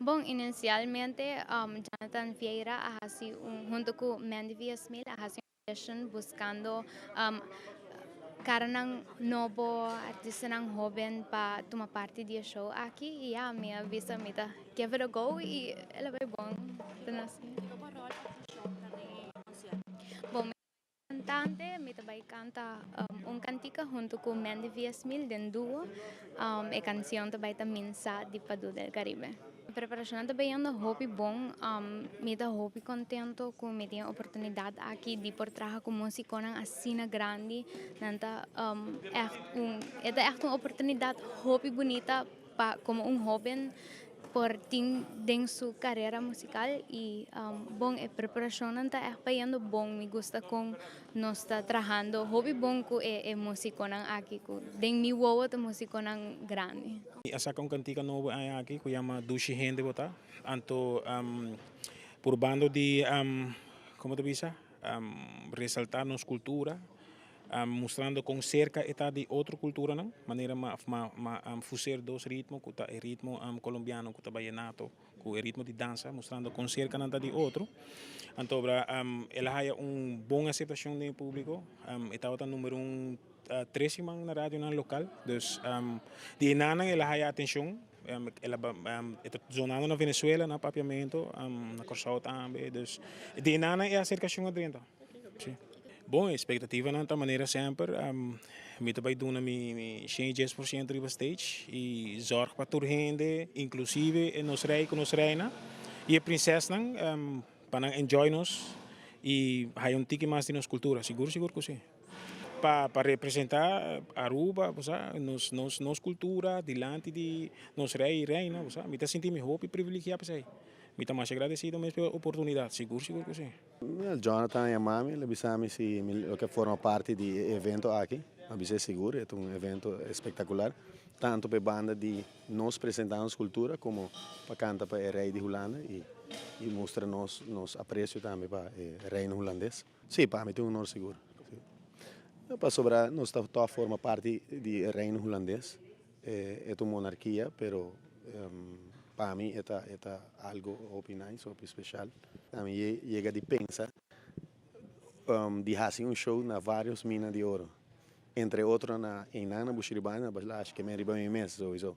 Bon, inicialmente Jonathan Vieira a hasi un, hunto cu Mandy Villasmil, a hasi un audition buscando caranan nobo, artistanan hoben pa tuma parti di e show aki. Y ja, mi a bisa mi ta give it a go y el a bay bon. Kico bo rol of funcion ta den e concierto? Bon, mi cantante, mi ta bay canta un cantica hunto cu Mandy Villasmil den duo. E cancion ta bay ta Minsa di Padu del Caribe. Preparacion ta bayendo hopi bon. Mi ta hopi contento cu mi tin oportunidad aki di por traha cu musiconan asina grandi. Nan ta echt un, e ta echt un oportunidad hopi bunita pa como un hoben por tin den su carera musical y bon, e preparacionnan ta echt bayendo bon. Mi gusta con nos ta trahando hopi bon cu e musiconan aki cu den mi wowo ta musiconan grandi. A saca un cantica nobo aki cu yama Dushi Hende Bo Ta. Anto purbando di, con ta bisa, resalta nos cultura, mostrando con cerca e ta di otro culturanan, manera m'a fuseer dos ritmo, cu ta e ritmo colombiano cu ta vallenato, cu e ritmo di danza, mostrando con cerca nan ta di otro. Anto el a haya un bon aceptacion den publico. E tabata number 1 3 siman na radionan local. Dus di einan el a haya atencion. El a ta zonando na Venezuela, na Papiamento, na Corsou tambe. Dus di einan e acercacion a drenta. Si. Bon, expectativanan ta manera semper. Mi ta bay duna mi 110% riba stage y zorg pa tur hende, inclusive nos rey cu nos reina y e prinsesnan, pa nan enjoy nos y haya un tiki mas di nos cultura. Sigur, sigur cu si. Pa representa Aruba, bo sa, nos cultura dilanti di nos rey y reina, bo sa, mi ta sinti mi hopi privilegia p'esey. Mi ta mas agradecido mes pa e oportunidad, sigur, sigur cu si. Jonathan a yama mi, el a bisa mi si mi lo ke forma parti di e evento aki. Mi a bisa sigur, e ta un evento espectacular, tanto pa e banda di nos presenta nos cultura como pa canta pa e rey di Hulanda y mustra nos aprecio tambe pa e reino hulandes. Si, pa mi ta un honor sigur. Pasobra nos ta toch forma parti di e reino hulandes. E ta un monarkia, pero pa mi e ta algo hopi nice, hopi special. Ami yega di pensa di haci un show na varios mina di oro. Entre otro na einan na Bushiribana, na Balashi, ke men riba mi mes sowieso.